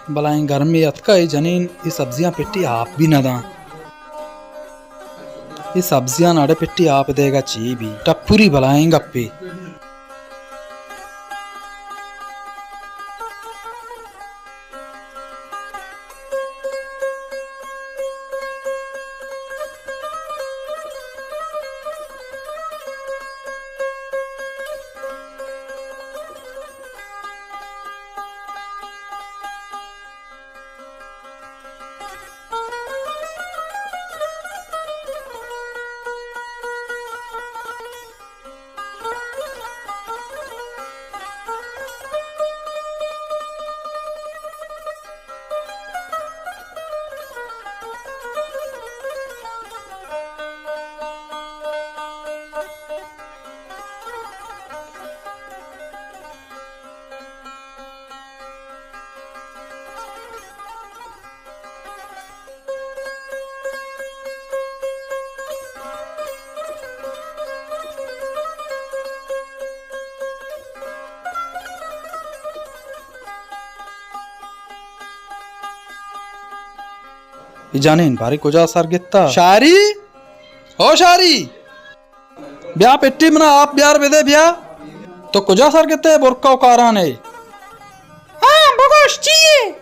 بلائیں گرمی اتکا، اے جنین اے سبزیاں پٹی آپ بھی نہ داں۔ اے سبزیاں اڑے پٹی آپ دیگا چی بی؟ ٹپوری بلائیں گپے۔ اے جنین بارے کجا سر گتا؟ شاری، او شاری، بیا پٹی منا آپ بیار بدے بیا۔ تو کجا سر گتے برکا و کارانے؟ ہاں، بگوش، چیے؟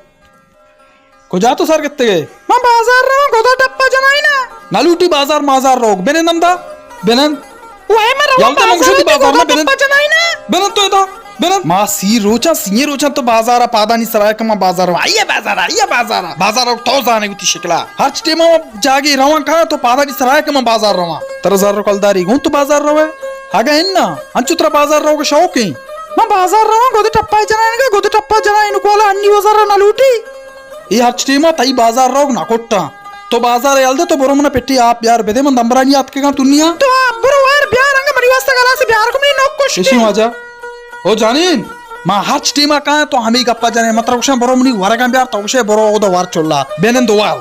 کجا تو سر گتگے؟ من بازار رواں، گدا ٹپا جنائینا۔ نہ لوٹی بازار مازار روگ۔ بنند ہمدا، بنند۔ وے من رواں یلدا من بازار گوشتی دے، بازار گدا نہ بنند۔ ٹپا جنائینا۔ بنند تو ادا، بنند۔ ما سی روچاں، سی روچاں تو بازار پادانی سرا کہ من بازار رواں۔ آئیے بازار، آئیے بازار۔ بازار تو زانے گتی شکلا۔ ہرچ ٹیما جاگے رواں کہاں تو پادانی سرا کہ من بازار رواں۔ ترا زر و کلداری گوں تو بازار روے؟ اگا انا، انچو ترا بازار روگ شوق ایں۔ من بازار رواں، گد ٹپا جنائینگا، گد ٹپا جنائینگ والا انی وزر نہ لوٹی۔ اے ہرچ ٹیما تئی بازار روگ نہ کٹاں۔ تو بازار یل دے، تو برو منا پٹی آپ بیار بدے، من دمبرانی آتکگاں دنیا۔ تو آپ برو وار بیار، انگا منی واسطہ گلاس بیار کو، منی نوک کشتے۔ اشی واجہ۔ او جنین، ما ہرچ ٹیما کاں تو ہمے گپا جنے، من ترا گوشاں برو منی ورگاں بیار، تو گوشے برو اودا ور چلا، بینند وال۔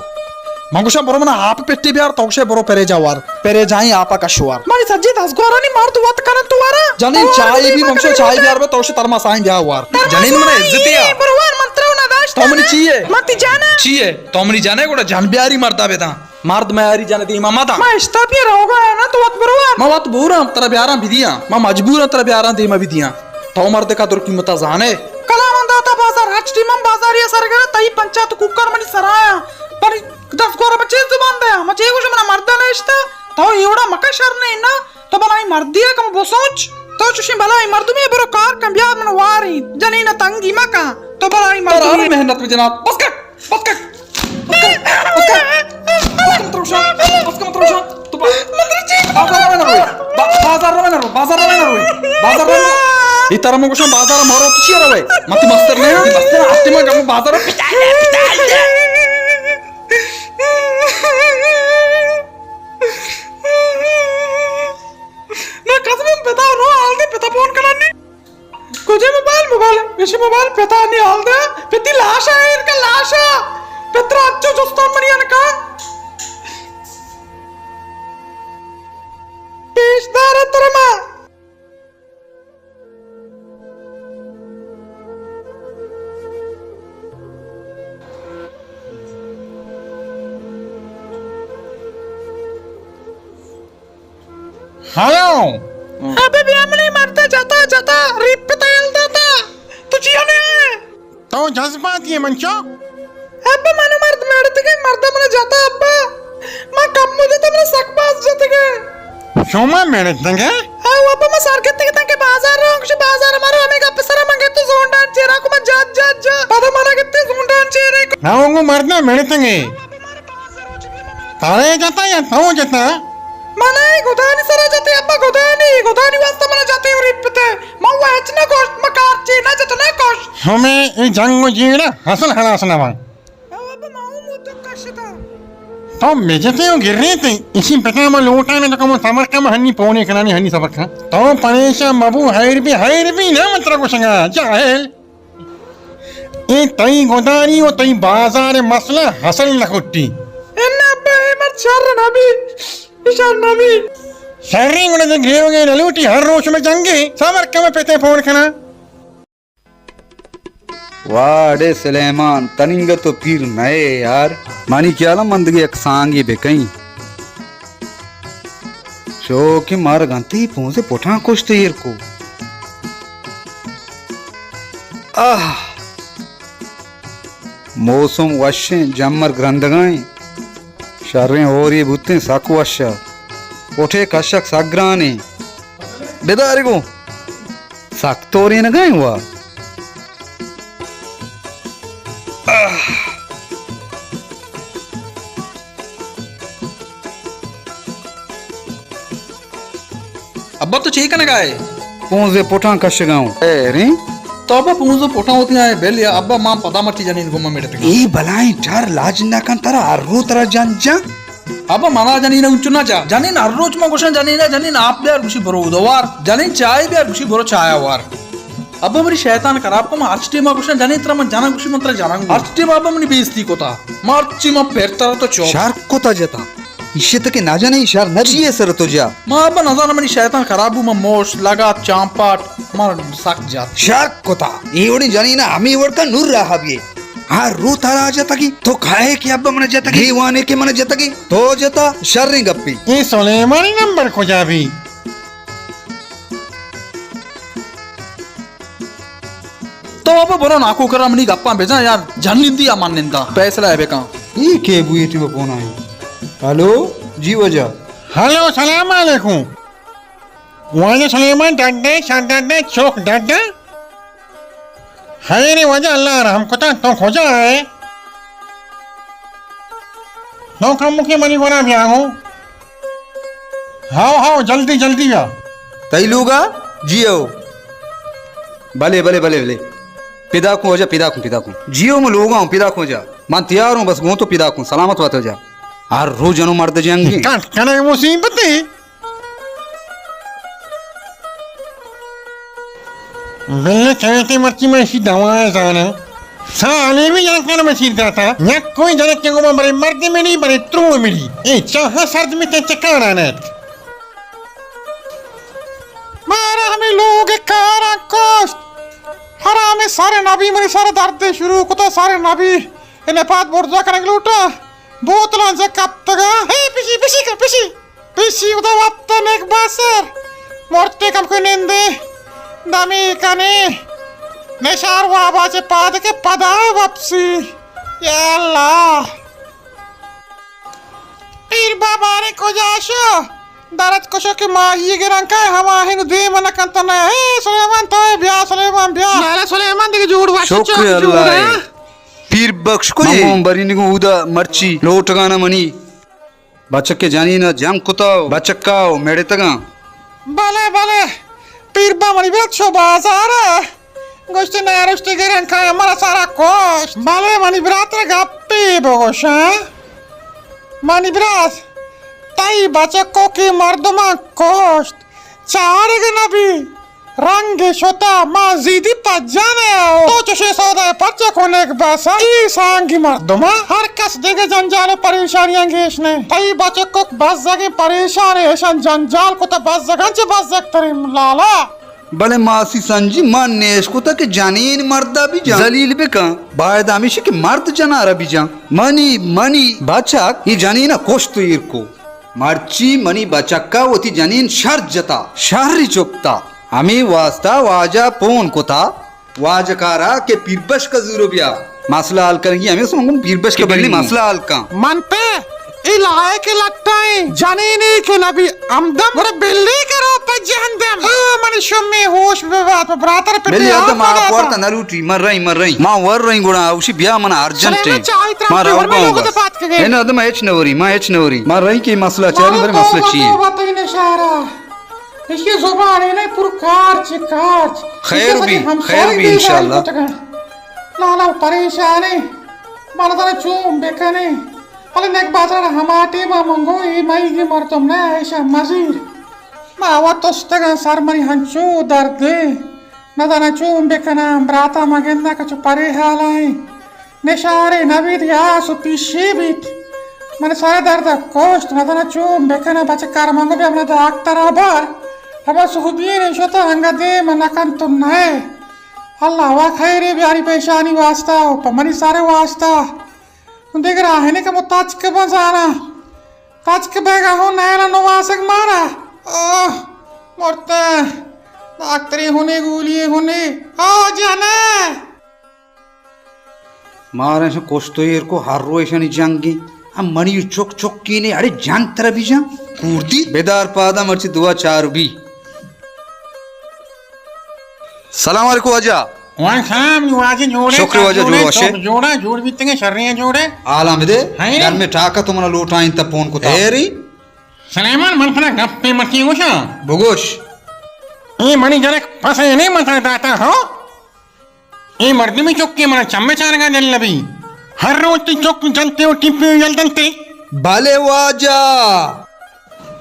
من گوشاں برو منا آپ پٹی بیار، تو گوشے برو پریجا ور، پریجائیں آپا کش ور۔ منی سجی دزگورانی مرد وت کنن تو ورا۔ جنین تو ور چائے بدے، بھی من منگشو گوشے چائے بیار بے، تو گوشے ترماسائیں بیار ور۔ ترماسائیں، جنین منا عزتی آ۔ برو ور، من ترا نہ داشت۔ تو منی چیے؟ من تی جانا۔ چیے؟ تو منی جانے گوڑا جن بیاری مردا بداں۔ مرد میاری جن دیما مداں۔ ما اشتاپی روگا ہے نا، تو وت برو آ۔ ما وت بوراں، ترا بیاراں بدیاں۔ ما مجبوراں ترا بیاراں دیما بدیاں۔ تو مرد قدر قیمتا زانے۔ کلام داتا بازار، ہچ ٹیم ہم بازاریا سر گرا، تئی پنچات کوکر منی سرایا۔ پر دست گورا ما چے زبان دیا؟ ما چے گوش منا مردا نہ اشتا؟ تو ایوڑا مکا شر نے نا۔ تو بلائی مردی ہے کم بسوچ۔ تو چوشیں بلائی مردمی برو کار کن، بیا من واری۔ جنین تنگی مکا۔ تو بلائی ترا مردمی۔ محنت میں جناب۔ بس کر۔ بس کر، بس کر، بس کر۔ بس کر مت روشا، بس کر مت روشا۔ تو با-، بازار روے نہ روے۔ با-، بازار روے نہ روے، بازار روے نہ روے۔ بازار روے نہ روے۔ اے ترا من گوشاں بازار مارو تو چیا روے؟ من تی مستر نہ آں، مستر آتے من گم بازار پٹال دے، پٹال دے۔ نہ قسم پتا رو حال دے، پتا فون کنانی۔ کجے موبائل؟ موبائل، ایشی موبائل پتا نی حال دے، پتی لاشا ایر کا لاشا، پترا اچو جستان منی انکا۔ پیش دار ترما۔ ہلو۔ ابے بیا منی مرد جتا جتا، ریپ پتا یل داتا۔ تو چیا نہ آئے؟ تو جذباتی ئے منچو۔ ابا من مرد میڑتگے، مرد من جتا ابا۔ من کم جتا، من سک باز جتگے۔ شما میڑتگے؟ او ابا من سر گتگے تاں کہ بازار رو، کچھ بازار مارو ہمیں گپ سرا من گتو زونڈان چیرا کو من جات جات جا۔ پدا من گتے زونڈان چیرے کو۔ نہ وہ مرد میڑتگے۔ ترے جتا یا تو جتا؟ من اے گدانی سرا جتے ابا، گدانی، گدانی واسطہ من جتے و ریپتے۔ من وہ ہچ نہ گوشت، من کارچی نہ جت نہ گوشت۔ ہمیں اے جنگ و جیڑا حاصل خلاص نہ بان۔ او ابا ما اوں مدت کشتا۔ تو بجتے و گریتے، اسی پتا ما لوٹانے تو کم صبر کم ہنی پونے کنانی ہنی صبر کن۔ تو پریشان مبو، حیر بی، حیر بی نہ من ترا گوشگا، جاہل۔ اے تئی گدانی و تئی بازار مسئلہ حاصل نہ کٹی۔ انا ابا، اے مرد شر نہ بی، اے شر نہ بی۔ شریں گڑا دے گریوگے نہ لوٹی، ہر روچ میں جنگے، صبر کم پتے فون کنا۔ واڑے سلیمان، تنینگہ تو پیر نئے یار۔ منی خیالا من دگہ یک سانگے بکئیں۔ چو کہ مار گنتی پونزے پٹاں کشت ایر کو۔ آہ! موسم وشیں، جمر گرندگائیں۔ شریں ہوری بوتیں، سک وش ء۔ پٹے کشک سک گرانیں۔ بدارے گوں۔ سک تورینگائیں وا۔ آہ۔ ابا تو چے کنگا ئے؟ پونزے پٹاں کشگا اوں۔ اے ریں؟ تو ابا پونزے پٹاں وتی آئے بل یا ابا، ما پدا مرچی جنین گوما مڑتگاں۔ اے بلائیں ٹر لاج نہ کن، ترا ہر رو ترا جن جن۔ ابا منا جنین انچو نہ جا۔ جنین ہر روچ ما گوشاں جنین، جنین آپ بیار گوشی برو ادا وار۔ جنین چائے بیار گوشی برو چایا وار۔ ابا منی شیطان خراب کم، ہرچ ٹیما گوشاں جنین ترا من جناں گوشی من ترا جناں گوشی۔ ہرچ ٹیما ابا منی بے عزتی کتا۔ مرچی من پھر ترا تو چوک۔ شر کتا جتا۔ ایشی تکے نہ جنئے، شر نہ چیئے سر تو جا۔ ما ابا نزاناں منی شیطان خراب بو، من موش لگات چامپاٹ، من سک جات۔ شر کتا، اے وڑیں جنینا ہمے وڑ کا نور راہ بیئے۔ ہر رو ترا جتگی، تو کھائے کہ ابا من جتگی، دیوانے کہ من جتگی، تو جتا شریں گپی۔ اے سلیمانی نمبر کجا بی؟ تو ابا برو ناکو کرا منی گپاں بجن یار، جنین دیا من نندا فیصلہ ء بکن۔ اے کے بوئے تی و فون آئی؟ ہلو، جی واجہ۔ ہلو، سلام علیکم۔ واجہ سلیمان ڈڈے، شر ڈڈے، چوک ڈڈے۔ خیر واجہ، اللہ رحم کتا، تو کجا ئے؟ تو کمکے منی گورا بیا گوں۔ ہاؤ، ہاؤ، جلدی، جلدی بیا۔ تئی لوگا؟ جی ہو۔ بلے، بلے، بلے، بلے۔ پیدا کوں واجہ، پیدا کوں، پیدا کوں۔ جی ہو، من لوگا اوں، پیدا کوں واجہ۔ من تیار اوں، بس گوں تو پیدا کوں، سلامت وات واجہ۔ ہر روز جنو مرد جنگی۔ کٹ کنے مصیبت ہے۔ بلے چیتے مرچی من اشی دوائیں زاناں۔ سالے بھی جنک من مسیر داتا۔ یک کوئی جنک کے گوما برے مرد ملی، برے ترو ملی۔ اے چاہا سرد میں تے چکانا نیت۔ مارا ہمیں لوگ کاراں کشت۔ حرام سر نبی منی سر درد شروع کتا، سر نبی۔ اے نپاد برزا کنگ لوٹا۔ بوتلاں جا کپتگا۔ اے پشی، پشی کن، پشی۔ پیشی ادا وپت نیک باسر مرتے کم کو نندے دمی کنے نشار وابا چے پاد کے پدا وپسی۔ یا اللہ، پیر بابا نے کجا شو؟ درت کشو کہ ماہی گران کا ہما ہن دیم نہ کنت نہ۔ اے سلیمان تو بیا، سلیمان بیا۔ لالا سلیمان دیگه جوڑ واشی شکر چوک اللہ جوڑ ہے۔ پیر بخش کو من گوں برینگو اودا مرچی لوٹگانا منی۔ بچک ء جنین ء جنگ کتا و بچکا و مڑتگاں۔ بلے، بلے، پیربا منی برات شو بازار ء گوشت نارشت گرن کایا مرا سارا کشت۔ بلے منی برات را گپے بگوشاں۔ منی برات، تئی بچکو کہ مردماں کشت، چارگ نبی۔ رنگ شتا، ما زیدی پجانے آؤ۔ تو چشے سودا پرچہ کنگ بس؟ ای سانگی مردم، ہر کس دیگه جنجال و پریشانی انگیش نے۔ تئی بچکک بزگیں پریشان، ایشان جنجال کتا بزگن چه بزگ ترین لالا۔ بلے ماسی سنجی، من نیش کتا کہ جنین مردا بی جان۔ ذلیل بکن۔ باید ہمیشی کہ مرد جنارا بی جان۔ منی، منی بچک ای جنین کشت و ایر کو۔ مرچی منی بچکا وتی جنین شر جتا، شری چکتا۔ ہمے واستا واجہ پون کتا، واجکارا کہ پیربشک زورو بیا۔ مسئلہ حل کنگی ہمے سنگم پیربشک بلی مسئلہ حل کن۔ من پہ اے لائق لٹائیں جنینے کہ نبی ہمدم گڑا بلی کرو پہ جہندم۔ او منی شمی ہوش ببات پہ براتر پہ بلی ادم آپ ورتا نلوٹی، من رہی، من رہی۔ ما ور رہی گڑا اوشی بیا من ارجنٹ ہے۔ ما روگا ہوں بس۔ اے نہ ادم ہچ نہ وری، ما ہچ نہ وری۔ ما رہی کہ مسئلہ چاری بری مسئلہ چی ہے؟ توبہ، توبہ، توبہ، تئی نشارہ۔ ایشی زبان ء نئے پر کارچ کارچ۔ خیر بی، خیر بی انشاءاللہ۔ لالا پریشان ء، من زاناں چون بکنیں۔ بلے نک بازار ہما ٹیم ء من گوں اے مئیگی مردم نہ ایشاں مزیر۔ ما وت تستگاں سر منی ہنچو درد ء۔ نزاناں چون بکناں، براتا ما گنداں کہ چو پرے حالا ایں۔ نشارے نبیت، یاس و پیشی بیت۔ من سر درد کشت، نزاناں چون بکناں، بچہ کارمنگو بیا من داکتر ء بر۔ ہما سہبین شت انگا دیم نکن تو نئے۔ اللہ وا خیرے بیاری پیشانی واسطہ و پہ منی سارے واسطہ۔ دگہ راہے نے کہ مو تچک بزانا۔ تچک بیگا ہوں نیلا نواسگ مارا۔ آہ، مرتاں۔ ڈاکٹری ہنے گولی ہنے۔ آ جانا۔ مارا ایشاں کشت و ایر کو، ہر رو ایشانی جنگیں۔ ہم منی چک چکی نے، اڑے جنگ ترا بیجاں۔ پورتی بدار پادا مرچی دعا چار بی۔ سلام علیکم واجہ۔ وعلیکم سلام، نی واجہ جوڑے؟ شکر واجہ، جوڑے، جوڑ وشے۔ تو جوڑا، جوڑ بیتگے، شریں جوڑے۔ حالاں بدے، ہائیں۔ گرمیں ٹاکا تو منا لوٹائیں تا فون کتا۔ ہیری۔ سلیمان، من پدا گپے مرچی گوشاں۔ بگوش۔ اے منی جنک پسے نے متا داتا ہو۔ اے مردمی چکے منا چمے چارگا دل نبی۔ ہر روچ تئی چک جنتے و ٹیپے و یل دنتے۔ بلے واجہ،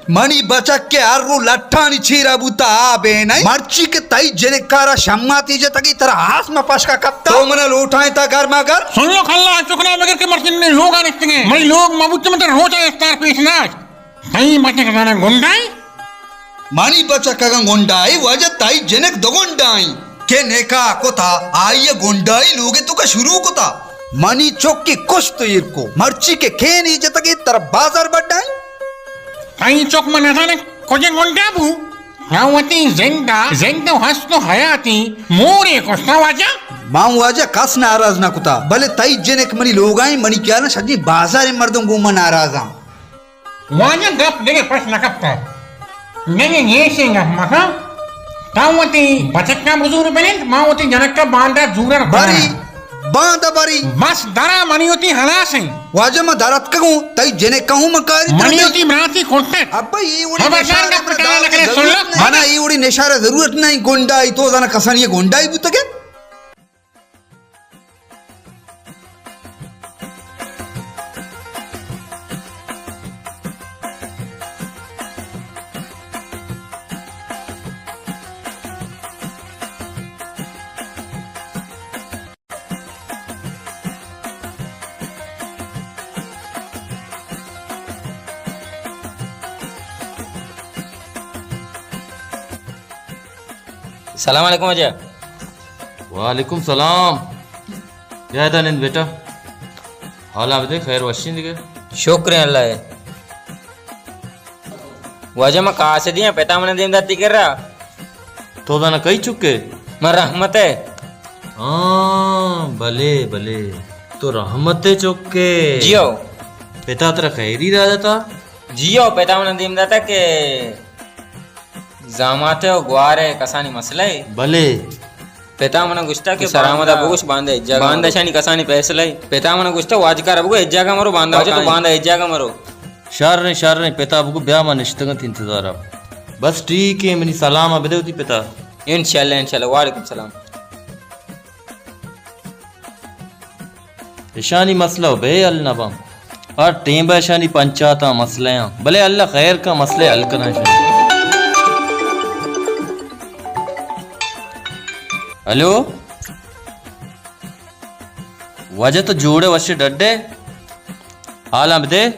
منی بچک کہ ہر رو لٹانی چیرا بوتا آ بینائی۔ مرچی کہ تئی جنکارا شماتی جتگی ترا آسما پشکا کپتا۔ تو منا لوٹائیں تا گرما گر۔ سن لو کلا چکنا بگر کہ مرچی نے لوگا نشتگے۔ منی لوگ مبوت من ترا روچا استار پیش ناش۔ تئی بچک زانا گنڈائی؟ منی بچک اگاں گنڈائی، واجہ تئی جنک دو گنڈائی کہ نکاح کتا، آئی گنڈائی لوگے تو کا شروع کتا۔ منی چکی کشت و ایر کو، مرچی کہ کینی جتگی ترا بازار بڈائی۔ تئی چک من نزانہ کجے گنڈا بو۔ ہاں وتی زندا، زند و ہست و حیاتی مورے کشتا واجہ۔ ما واجہ کس ناراض نہ کتا، بلے تئی جنک منی لوگائیں، منی خیالا شدی بازار مردم گوں من ناراضاں۔ واجہ گپ دگہ پش نہ کپتہ۔ دگہ گیشیں گپ مکن۔ تو وتی بچکاں بزور بنند، ما وتی جنکا باندا زورن بری، باندا بری۔ بس درا منی وتی ہلاس ہیں۔ واجہ ما در اتکگوں، تئی جنکا ہوں من کاری منی وتی براتی کٹت۔ ابا، اے وڑی خبردار نشارہ گپ ٹالا نہ کرے، سن لو۔ منا اے وڑی نشارہ ضرورت نہیں، گنڈائی تو زانا کسانی گنڈائی بوتگے۔ سلام علیکم واجہ۔ وعلیکم سلام۔ بیا ادا نند بیٹا۔ حالا بدے، خیر وشیں دگہ؟ شکر اللہ ہے۔ واجہ ما قاصدی آں، پتا منا دیم داتی کرا۔ تو دانا کئی چکے؟ من رحمت ہے۔ ہاں، بلے، بلے۔ تو رحمت ہے چکے۔ جی ہو۔ پتا ترا خیری را داتا؟ جی ہو، پتا منا دیم داتا کہ زامات ءُ گوار ءِ کسانی مسئلہ ءَ۔ بلے۔ پتا منا گوشتا کہ سلامت ءَ بگوش باندا ہچ جاگہ، باندا اشانی کسانی فیصلہ ءَ۔ پتا منا گوشتا واجکار ءَ بگو ہچ جاگہ مرو، باندا واجہ تو کائیں۔ باندا ہچ جاگہ مرو۔ شر ایں، شر ایں، پتا بگو بیا من نشتگاں تئی انتظار ءَ۔ بس ٹھیک ہے، منی سلام ءَ بدے وتی پتا۔ انشاءاللہ، انشاءاللہ، وعلیکم السلام۔ اشانی مسئلہ ءُ بے حل نہ باں۔ ہر ٹیم ءَ اشانی پنچاتاں مسئلہ آں۔ بلے اللہ خیر کن، مسئلہ حل کناں اشانی۔ ہلو؟ واجہ تو جوڑے وشے ڈڈے؟ حالاں بدے؟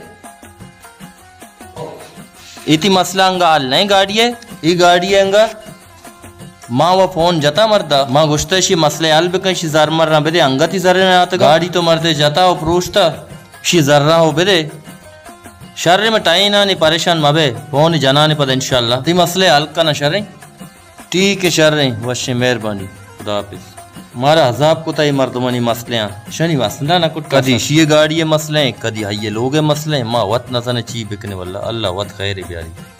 اے تئی مسئلہ انگا حل نہ ایں گاڑی ءِ؟ اے گاڑی ءِ انگا ما و فون جتا مردا، ما گوشتا اشی مسئلہ حل بکن، اشی زر مرا بدے، انگتی زر نہ آتگا۔ گاڑی تو مردے جتا و پروشتا، اشی زرا و بدے۔ شر ایں، من ٹائینانی، پریشان مبے، فون جنانی پد انشاءاللہ تئی مسئلہ حل کناں۔ شر ایں؟ ٹھیک ہے، شر ایں، وشیں، مہربانی، خدا حافظ۔ مارا عذاب کتا اے مردمانی مسئلہ آں، اشانی مسئلہ نہ کٹ۔ کدی اشی گاڑی ءِ مسئلہ ایں، کدی ہئی لوگ ءِ مسئلہ ایں، ما وت نزانیں چی بکنیں، واللہ اللہ وت خیر بیاری۔